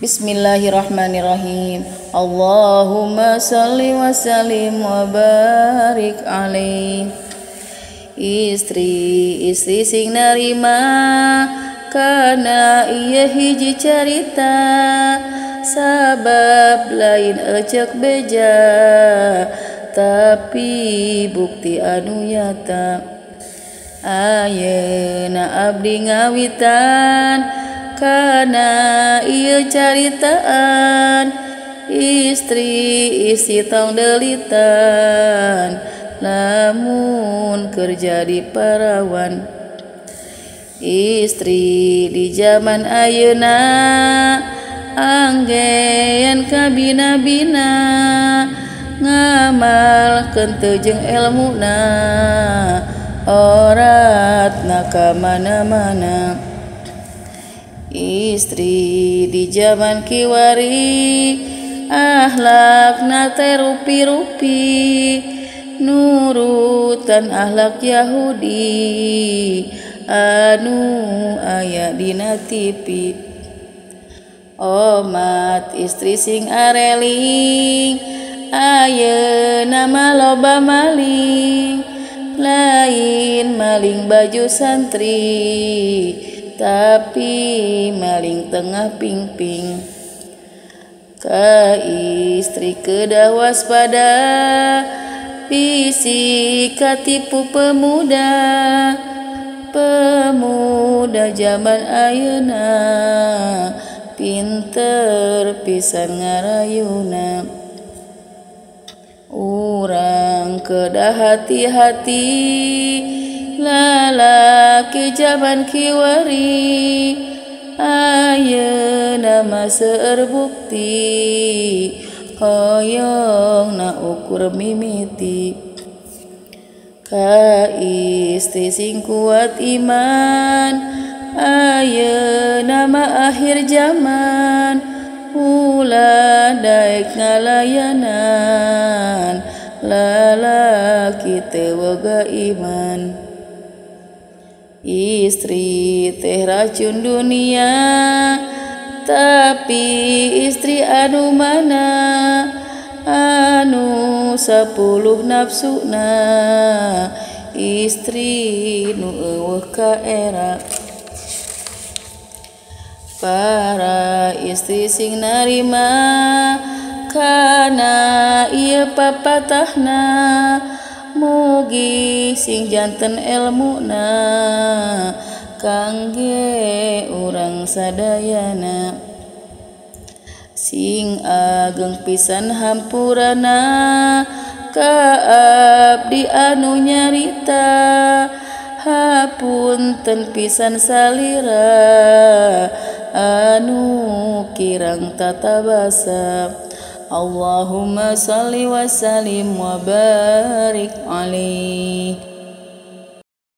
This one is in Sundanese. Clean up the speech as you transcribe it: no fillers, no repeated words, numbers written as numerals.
Bismillahirrahmanirrahim. Allahumma salli wa sallim wa barik alaih. Istri-istri sing narima kana ieu hiji carita, sabab lain ecek beja tapi bukti anu nyata. Ayeuna abdi ngawitan kana ieu caritaan, istri-istri tong delitan lamun kerja di parawan. Istri di zaman ayeuna anggean kabina-bina, ngamalkeun teu jeung elmuna, oratna ka mana-mana. Istri di zaman kiwari ahlakna teh rupi-rupi, nurutan ahlak Yahudi anu aya dina TV. Omat istri sing areling ayeuna mah loba maling, lain maling baju santri tapi maling tengah pingping. Ka istri kedah waspada bisi katipu pemuda, pemuda zaman ayeuna pinter pisan ngarayuna. Urang kedah hati-hati lalaki zaman kiwari, ayeuna mah seueur bukti hoyongna ukur mimiti. Ka istri sing kuat iman ayeuna mah akhir zaman, ulah daek ngalayanan lalaki teu boga iman. Istri teh racun dunia, tapi istri anu mana anu 10 nafsuna, istri nu eueuh ka era. Para istri sing narima kana ieu papatahna, mugi sing janten elmuna kangge urang sadayana. Sing ageng pisan hampurana ka abdi anu nyarita, hapunten pisan salira anu kirang tata basa. Allahumma salli wa sallim wa barik alaih.